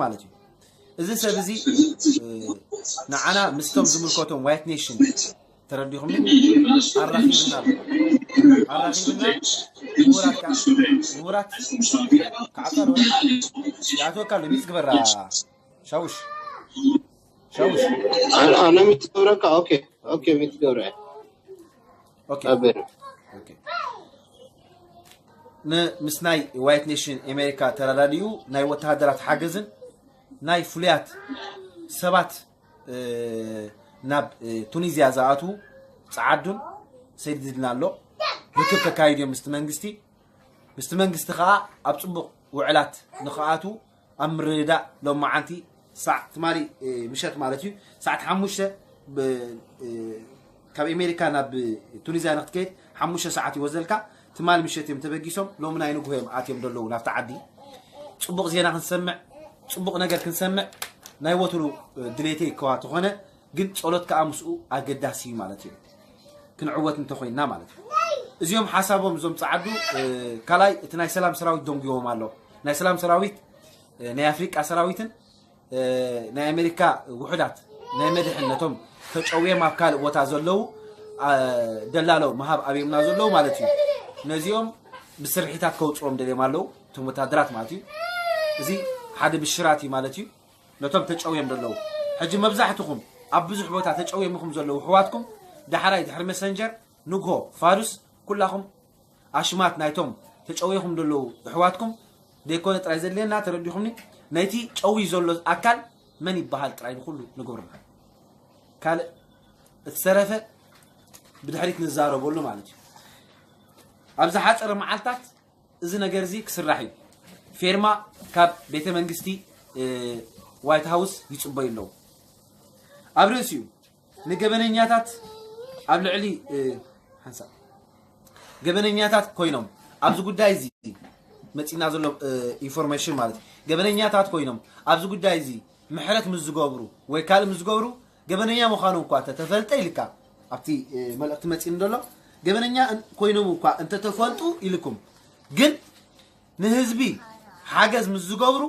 ማለት እዩ። እዚ ሰብ እዚ ንዓና ምስቶም ዝምልከቶም ዋይት ኔሽን ተረዲኹም ኣራኺብና ኣራኺብና ምሁራት ምሁራት ከዓፀር ይኣትወካ ኣሎ። ሚስ ግበራ ሻውሽ ሻውሽ ኣነ ሚት ገብረካ ኦኬ ኦኬ ሚት ገብረ ኦኬ ኦኬ። ምስ ናይ ዋይት ኔሽን ኣሜሪካ ተራዳዲኡ ናይ ወተሃደራት ሓገዝን ናይ ፍሉያት ሰባት ናብ ቱኒዝያ ዝኣትዉ ጸዓዱን ሰዲድልና ኣሎ። ርክብ ከካይድ እዮም ምስቲ መንግስቲ። ምስቲ መንግስቲ ከዓ ኣብ ጽቡቕ ውዕላት ንክኣትዉ ኣብ ምርድዳእ ሎመዓንቲ ሳዕ ትማሊ ምሸት ማለት እዩ ሳዕት ሓሙሽተ ካብ ኣሜሪካ ናብ ቱኒዝያ ንክትከይድ ሓሙሽተ ሰዓት ይወስደልካ። ትማሊ ምሸት እዮም ተበጊሶም፣ ሎሚ ናይ ንግሆ እዮም ኣትዮም ዘለዉ ናብቲ ዓዲ። ጽቡቕ ዜና ክንሰምዕ፣ ጽቡቕ ነገር ክንሰምዕ ናይ ወትሩ ድሌተይ እኳ ተኾነ፣ ግን ጸሎት ከኣ ምስኡ ኣገዳሲ እዩ ማለት እዩ። ክንዕወት እንተኾይንና ማለት እዩ። እዚኦም ሓሳቦም እዞም ጸዓዱ ካልኣይ እቲ ናይ ሰላም ሰራዊት ደንጉዎም ኣሎ። ናይ ሰላም ሰራዊት ናይ ኣፍሪቃ ሰራዊትን ናይ ኣሜሪካ ውሑዳት ናይ መድሕን ነቶም ተጨውዮም ኣብ ካልእ ቦታ ዘለዉ ደላሎ ምሃብ ኣብዮምና ዘለዉ ማለት እዩ። ነዚኦም ብስርሒታት ከውፅኦም ደልዮም ኣለዉ እቶም ወታደራት ማለት እዩ። እዚ ሓደ ብሽራት እዩ ማለት እዩ። ነቶም ተጨውዮም ዘለዉ ሕጂ መብዛሕትኹም ኣብ ብዙሕ ቦታ ተጨውዮም ኢኹም ዘለዉ ኣሕዋትኩም ዳሕራይ ድሕሪ መሰንጀር ንግሆ ፋዱስ ኩላኹም ኣሽማት ናይቶም ተጨዊኹም ዘለዉ ኣሕዋትኩም ዘይኮነ ጥራይ ዘድልየና ተረዲኹምኒ። ናይቲ ጨዊ ዘሎ ኣካል መን ይበሃል ጥራይ ንኹሉ ንገብርና። ካልእ እተረፈ ብድሕሪት ንዛረበሉ ማለት እዩ። ኣብ ዝሓፀረ መዓልታት እዚ ነገር እዚ ክስራሕ እዩ። ፌርማ ካብ ቤተ መንግስቲ ዋይት ሃውስ ይፅበዩ ኣለዉ። ኣብ ርእሲኡ ንገበነኛታት ኣብ ልዕሊ ሓንሳብ ገበነኛታት ኮይኖም ኣብዚ ጉዳይ እዚ መፂና ዘሎ ኢንፎርሜሽን ማለት እዩ። ገበነኛታት ኮይኖም ኣብዚ ጉዳይ እዚ ምሕረት ምስ ዝገብሩ ወይ ካልእ ምስ ዝገብሩ ገበነኛ ምዃኑ እኳ ተተፈልጠ ኢልካ ኣብቲ መልእክቲ መፂኒ ዘሎ ገበነኛ ኮይኖም እኳ እንተተፈልጡ ኢልኩም ግን ንህዝቢ ሓገዝ ምስ ዝገብሩ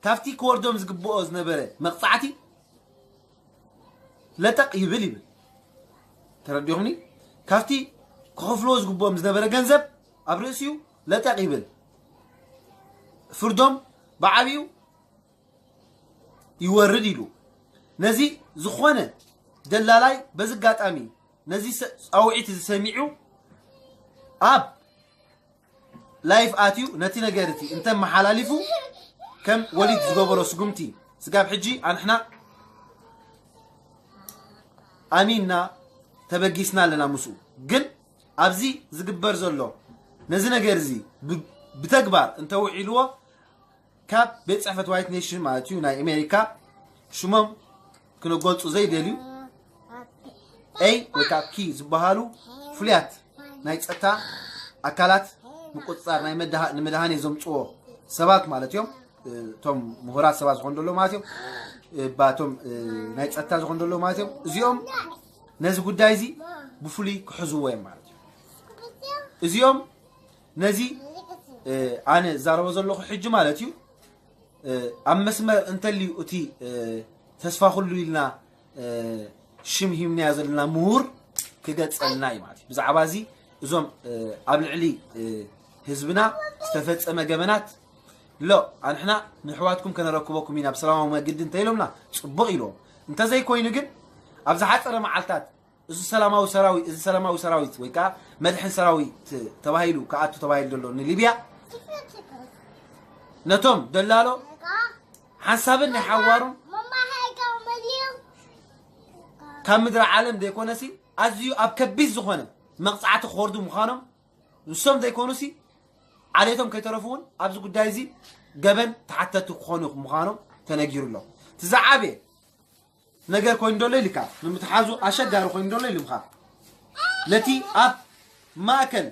ካብቲ ክወርዶም ዝግብኦ ዝነበረ መቕፃዕቲ ለጠቕ ይብል ይብል። ተረዲኹምኒ? ካብቲ ክኸፍልዎ ዝግብኦም ዝነበረ ገንዘብ ኣብ ርእሲኡ ለጠቕ ይብል። ፍርዶም ብዓብዩ ይወርድ ኢሉ። ነዚ ዝኾነ ደላላይ በዚ ኣጋጣሚ ነዚ ፃውዒት እዚ ሰሚዑ ኣብ ላይፍ ኣትዩ ነቲ ነገር እቲ እንተመሓላሊፉ ከም ወሊድ ዝገበሮ ስጉምቲ ስጋብ ሕጂ ኣንሕና ኣሚንና ተበጊስና ኣለና ምስኡ። ግን ኣብዚ ዝግበር ዘሎ ነዚ ነገር እዚ ብተግባር እንተውዒልዎ ካብ ቤት ፅሕፈት ዋይት ኔሽን ማለት እዩ ናይ ኣሜሪካ ሽሞም ክነገልፁ ዘይደልዩ ኤይ ወይ ከዓ ኪ ዝበሃሉ ፍሉያት ናይ ፀጥታ ኣካላት ምቁፅፃር ናይ መድሃኔ ዘምፅዎ ሰባት ማለት እዮም። እቶም ምሁራት ሰባት ዝኾኑ ዘለዉ ማለት እዮም። ባቶም ናይ ፀጥታ ዝኾኑ ዘለዉ ማለት እዮም። እዚኦም ነዚ ጉዳይ እዚ ብፍሉይ ክሕዝዎ እዮም ማለት እዩ። እዚኦም ነዚ ኣነ ዝዛረቦ ዘለኹ ሕጂ ማለት እዩ ኣብ መስመር እንተልዩ እቲ ተስፋ ኩሉ ኢልና ሽም ሂምናዮ ዘለና ምሁር ክገፀልና እዩ ማለት እዩ። ብዛዕባ እዚ እዞም ኣብ ልዕሊ ህዝብና ዝተፈፀመ ገበናት ሎ ኣንሕና ንሕዋትኩም ከነረክበኩም ኢና ብሰላማዊ መገዲ እንተኢሎምና ፅቡቕ ኢልዎም። እንተዘይኮይኑ ግን ኣብ ዝሓፀረ መዓልታት እዚ ሰላማዊ ሰራዊት እዚ ሰላማዊ ሰራዊት ወይ ከዓ መድሕን ሰራዊት ተባሂሉ ክኣቱ ተባሂሉ ዘሎ ንሊብያ ነቶም ደላሎ ሓንሳብን ናይ ሓዋሩን ካብ ምድሪ ዓለም ዘይኮነሲ ኣዝዩ ኣብ ከቢድ ዝኾነ መቕፃዕቲ ክወርዱ ምዃኖም ንሶም ዘይኮኑሲ ዓሌቶም ከይተረፉ እውን ኣብዚ ጉዳይ እዚ ገበን ተሓተቲ ክኾኑ ምዃኖም ተነጊሩ ኣሎ። እቲ ዝዓበየ ነገር ኮይኑ ደሎ ኢልካ ንምትሓዙ ኣሸጋሪ ኮይኑ ደሎ ኢልምካ ነቲ ኣብ ማእከል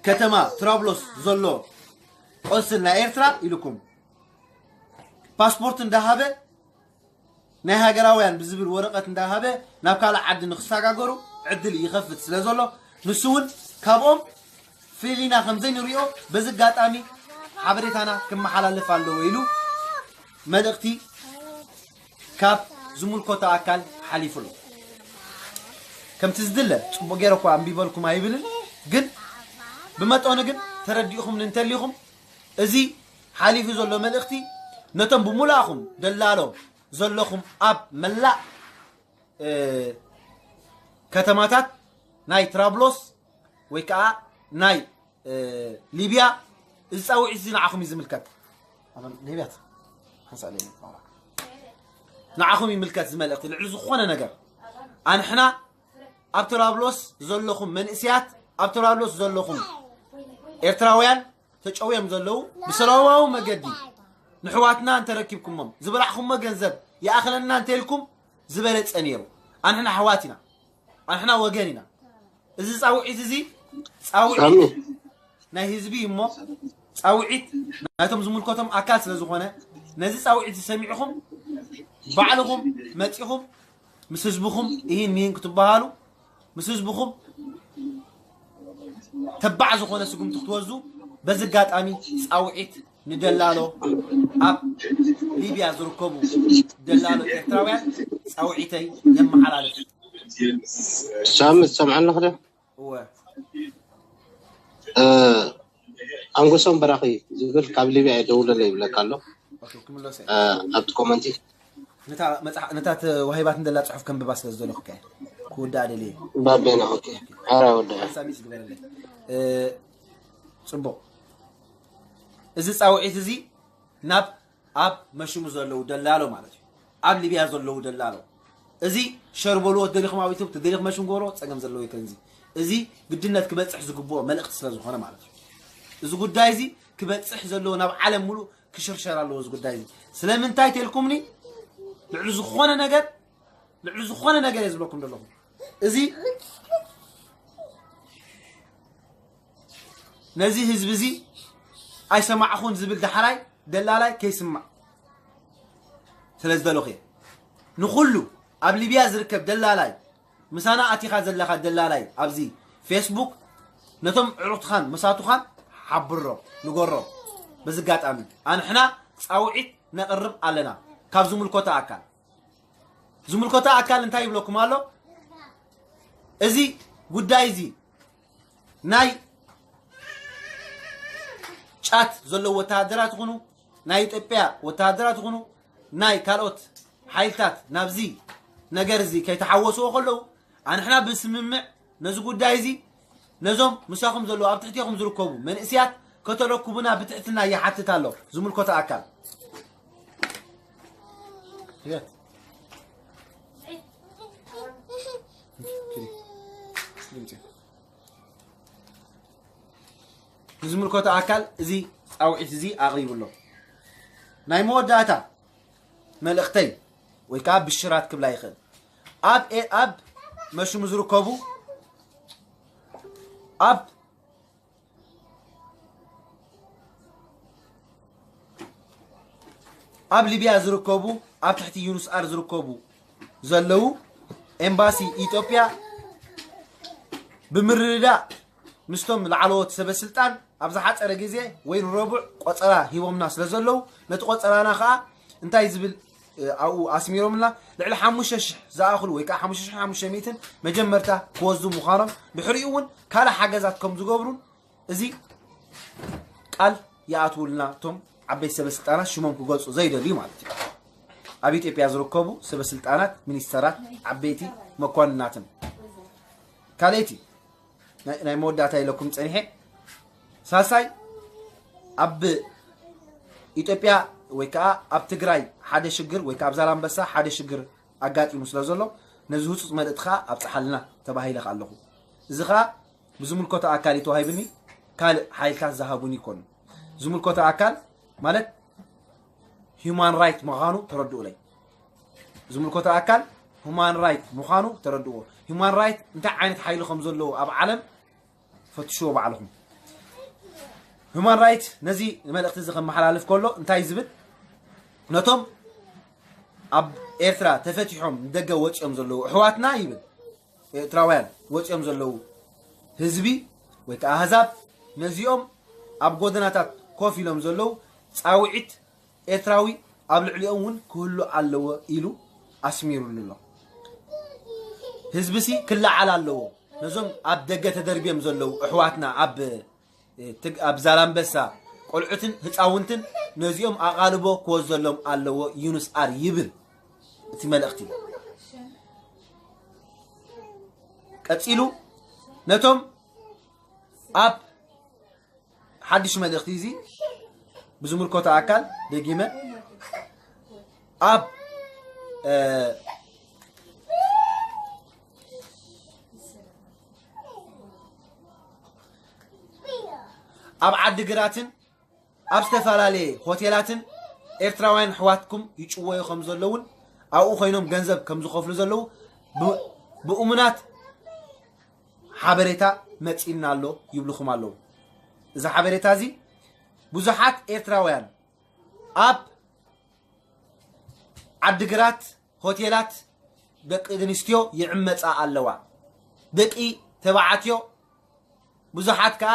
ከተማ ትራብሎስ ዘሎ ቆንስል ናይ ኤርትራ ኢልኩም ፓስፖርት እንዳሃበ ናይ ሃገራውያን ብዝብል ወረቐት እንዳሃበ ናብ ካልእ ዓዲ ንክሰጋገሩ ዕድል ይኸፍት ስለ ዘሎ ንሱ እውን ካብኦም ፍሊና ከም ዘይንሪኦ በዚ ኣጋጣሚ ሓበሬታና ክመሓላለፍ ኣለዎ ኢሉ መልእኽቲ ካብ ዝምልከቶ ኣካል ሓሊፉ ኣሎ። ከምቲ ዝድለ ጽቡቕ ገይረ እኳ ኣንቢበልኩም ኣይብልን፣ ግን ብመጠኑ ግን ተረዲእኹምኒ እንተሊኹም፣ እዚ ሓሊፉ ዘሎ መልእኽቲ ነቶም ብምሉኣኹም ደላሎ ዘለኹም ኣብ መላእ እ፣ ከተማታት ናይ ትራብሎስ ወይ ከዓ ናይ እ፣ ሊብያ፣ እዚ ጻውዒት እዚ ንዓኹም እዩ ዝምልከት። ኣበል ነቢያት ሓንሳእ ለይ ንዓኹም ይምልከት። ዝመልእኽቲ ልዕሊ ዝኾነ ነገር ኣንሕና ኣብ ትራብሎስ ዘለኹም መንእስያት፣ ኣብ ትራብሎስ ዘለኹም ኤርትራውያን ተጨውዮም ዘለዉ ብሰላማዊ መገዲ ንሕዋትና እንተረኪብኩሞም፣ ዝበላዕኹሞ ገንዘብ ይኣኽለና እንተኢልኩም ዝበለጸ ነይሩ። ኣንሕና ኣሕዋት ኢና፣ ኣንሕና ወገን ኢና። እዚ ጻውዒት እዚ ጻውዒት ናይ ህዝቢ እዩ እሞ፣ ጻውዒት ናይቶም ዝምልከቶም ኣካል ስለ ዝኾነ፣ ነዚ ጻውዒት እዚ ሰሚዕኹም ባዕልኹም መጺኹም ምስ ህዝብኹም እሂን ምሂን ክትበሃሉ፣ ምስ ህዝብኹም ተባዕ ዝኾነ ስጉምቲ ክትወስዱ በዚ ኣጋጣሚ ጻውዒት ንደላሎ፣ ኣብ ሊብያ ዝርከቡ ደላሎ ኤርትራውያን ጻውዒተይ የመሓላልፍ። ሳሚ ትሰምዓኒ ኣለኽ ዶ? እወ። እ፣ ኣንጎሶም በራኺ ዝብል ካብ ሊብያ እየ ደውለለይ ይብለካ ኣሎ። ኦኬ፣ ክምለሰ። እ፣ ኣብቲ ኮመንቲ ነታ መጽሓ-፣ ነታ ተዋሂባትን ደላ ጽሑፍ ከንብባ ስለ ዝደለኹ ከ ክውዳእ ደልየ። ባቤና። ኦኬ፣ ሓራ ወደ ሓንሳብ ሚስ ግበረለይ። እ፣ ጽቡቕ። እዚ ጻውዒት እዚ ናብ ኣብ መሽሙ ዘለዉ ደላሎ ማለት እዩ። ኣብ ሊብያ ዘለዉ ደላሎ። እዚ ሸር በልዎ፣ ደሊኹም ኣብ ዩቱብ፣ ደሊኹም መሽም ግበርዎ፣ ጸገም ዘለዎ የለን። እዚ፣ እዚ ግድነት ክበጽሕ ዝግብኦ መልእኽቲ ስለ ዝኾነ ማለት እዩ። እዚ ጉዳይ እዚ ክበጽሕ ዘለዎ ናብ ዓለም ሙሉእ ክሽርሸር ኣለዎ እዚ ጉዳይ እዚ። ስለምንታይ ተልኩምኒ? ልዕሊ ዝኾነ ነገር፣ ልዕሊ ዝኾነ ነገር እየ ዝብለኩም ዘለኹ። እዚ ነዚ ህዝቢ እዚ ኣይሰማዕኹን ዝብል ዳሕራይ ደላላይ ከይስማዕ ስለ ዝደለኹ እየ። ንኹሉ ኣብ ሊብያ ዝርከብ ደላላይ፣ ምሳና ኣቲኻ ዘለኻ ደላላይ ኣብዚ ፌስቡክ፣ ነቶም ኣዕሩኽትኻን መሳቱኻን ሓብሮ፣ ንገሮ። በዚ ኣጋጣሚ ኣንሕና ጻውዒት ነቕርብ ኣለና ካብ ዝምልከቶ ኣካል። ዝምልከቶ ኣካል እንታይ ይብለኩም ኣሎ? እዚ ጉዳይ እዚ ናይ ጫት ዘለዉ ወተሃደራት ይኹኑ፣ ናይ ኢትዮጵያ ወተሃደራት ይኹኑ፣ ናይ ካልኦት ሓይልታት ናብዚ ነገር እዚ ከይተሓወስዎ ከለዉ፣ ኣንሕና ብስምምዕ ነዚ ጉዳይ እዚ ነዞም ምሳኹም ዘለዉ ኣብ ትሕቴኹም ዝርከቡ መንእስያት ከተረክቡና ብትሕትና ይሓትት ኣሎ ዝምልከቶ ኣካል። ንዝምልከቶ ኣካል እዚ ጻውዒት እዚ ኣቕሪቡ ኣሎ። ናይ መወዳእታ መልእኽተይ ወይ ከዓ ብሽራት ክብላ ይኽእል። ኣብ ኤ-፣ ኣብ መሽሙ ዝርከቡ፣ ኣብ ኣብ ሊብያ ዝርከቡ፣ ኣብ ትሕቲ ዩንስኣር ዝርከቡ ዘለዉ ኤምባሲ ኢትዮጵያ ብምርድዳእ ምስቶም ላዕለዎት ሰበ ስልጣን ኣብ ዝሓፀረ ግዜ ወይ ንረቡዕ ቆፀራ ሂቦምና ስለ ዘለዉ፣ ነቲ ቆፀራና ከዓ እንታይ ዝብል፣ እ፣ ኣብኡ ኣስሚሮምልና፣ ልዕሊ ሓሙሽተ ሽሕ ዝኣኽሉ ወይ ከዓ ሓሙሽተ ሽሕን ሓሙሽተ ሚእትን መጀመርታ ክወስዱ ምዃኖም፣ ድሕሪኡ እውን ካልእ ሓገዛት ከም ዝገብሩን እዚ ቃል ይኣትውልና። እቶም ዓበይቲ ሰበ ስልጣናት ሽሞም ክገልፁ ዘይደልዩ ማለት እዩ። ኣብ ኢትዮጵያ ዝርከቡ ሰበ ስልጣናት፣ ሚኒስተራት፣ ዓበይቲ መኮንናትን። ካልኣይቲ ናይ፣ ናይ መወዳእታ ኢለኩም ጸኒሐ። ሳልሳይ፣ ኣብ ኢትዮጵያ ወይ ከዓ ኣብ ትግራይ ሓደ ሽግር ወይ ከዓ ኣብ ዛላምበሳ ሓደ ሽግር ኣጋጢሙ ስለ ዘሎ፣ ነዚ ህጹጽ መልእኽቲ ከዓ ኣብጽሓልና ተባሂለ ከዓ ኣለኹ። እዚ ከዓ ብዝምልከቶ ኣካል እዩ ተዋሂብኒ፣ ካልእ ሓይልታት ዝሃቡኒ ይኮኑ። ዝምልከቶ ኣካል ማለት ሂውማን ራይት ምዃኑ ተረድኡለይ። ዝምልከቶ ኣካል ሁማን ራይት ምዃኑ ተረድዎ። ሂውማን ራይት እንታይ ዓይነት ሓይሊ ከም ዘለዎ ኣብ ዓለም ፈትሽዎ ባዕልኹም። ሁማን ራይት ነዚ መልእኽቲ እዚ ከመሓላልፍ ከሎ እንታይ ዝብል፣ ነቶም ኣብ ኤርትራ ተፈቲሖም ንደገ ወፂኦም ዘለዉ ኣሕዋትና ይብል፣ ኤርትራውያን ወፂኦም ዘለዉ ህዝቢ ወይ ከዓ ኣህዛብ፣ ነዚኦም ኣብ ጎደናታት ኮፍ ኢሎም ዘለዉ ጻውዒት ኤርትራዊ ኣብ ልዕሊኦም እውን ክህሉ ኣለዎ ኢሉ ኣስሚሩሉ ኣሎ። ህዝብሲ ክለዓል ኣለዎ። ነዞም ኣብ ደገ ተደርብዮም ዘለዉ ኣሕዋትና ኣብ ትግ- ኣብ ዛላምበሳ ቆልዑትን ህፃውንትን ነዚኦም ኣቓልቦ ክወዘሎም ኣለዎ ዩኑስ ኣር ይብል እቲ መልእኽቲ። ቀፂሉ ነቶም ኣብ ሓድሽ መልእኽቲ እዚ ብዝምልከቶ ኣካል ደጊመ ኣብ ኣብ ዓዲግራትን ኣብ ዝተፈላለየ ሆቴላትን ኤርትራውያን ኣሕዋትኩም ይጭወዩ ከም ዘለውን ኣብኡ ኮይኖም ገንዘብ ከም ዝኸፍሉ ዘለዉ ብእሙናት ሓበሬታ መፂና ኣሎ ይብልኹም ኣለዉ። እዚ ሓበሬታ እዚ ብዙሓት ኤርትራውያን ኣብ ዓዲግራት ሆቴላት ደቂ ኣንስትዮ ይዕመፃ ኣለዋ። ደቂ ተባዕትዮ ብዙሓት ከዓ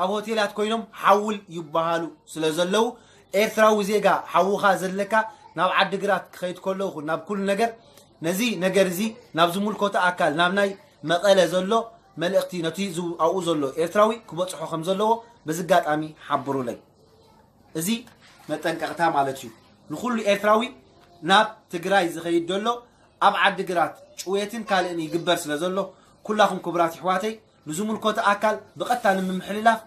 ኣብ ሆቴላት ኮይኖም ሓውል ይበሃሉ ስለ ዘለዉ ኤርትራዊ ዜጋ ሓውኻ ዘለካ ናብ ዓዲግራት ክኸይድ ከለኹ ናብ ኩሉ ነገር ነዚ ነገር እዚ ናብ ዝምልከቶ ኣካል ናብ ናይ መቐለ ዘሎ መልእኽቲ ነቲ ኣብኡ ዘሎ ኤርትራዊ ክበፅሖ ከም ዘለዎ በዚ ኣጋጣሚ ሓብሩለይ። እዚ መጠንቀቕታ ማለት እዩ ንኩሉ ኤርትራዊ ናብ ትግራይ ዝኸይድ ዘሎ ኣብ ዓዲግራት ጭውየትን ካልእን ይግበር ስለ ዘሎ ኩላኹም ክቡራት ይሕዋተይ ንዝምልከቶ ኣካል ብቐጥታ ንምምሕልላፍ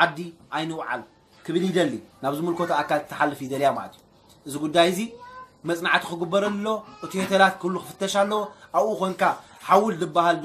ዓዲ ኣይንውዓል ክብል ይደሊ። ናብ ዝምልከቶ ኣካል ክትሓልፍ ይደልያ ማለት እዩ። እዚ ጉዳይ እዚ መፅናዕቲ ክግበረሉ ኣሎ። እቲ ሆቴላት ኩሉ ክፍተሽ ኣለዎ። ኣብኡ ኮንካ ሓውል ዝበሃል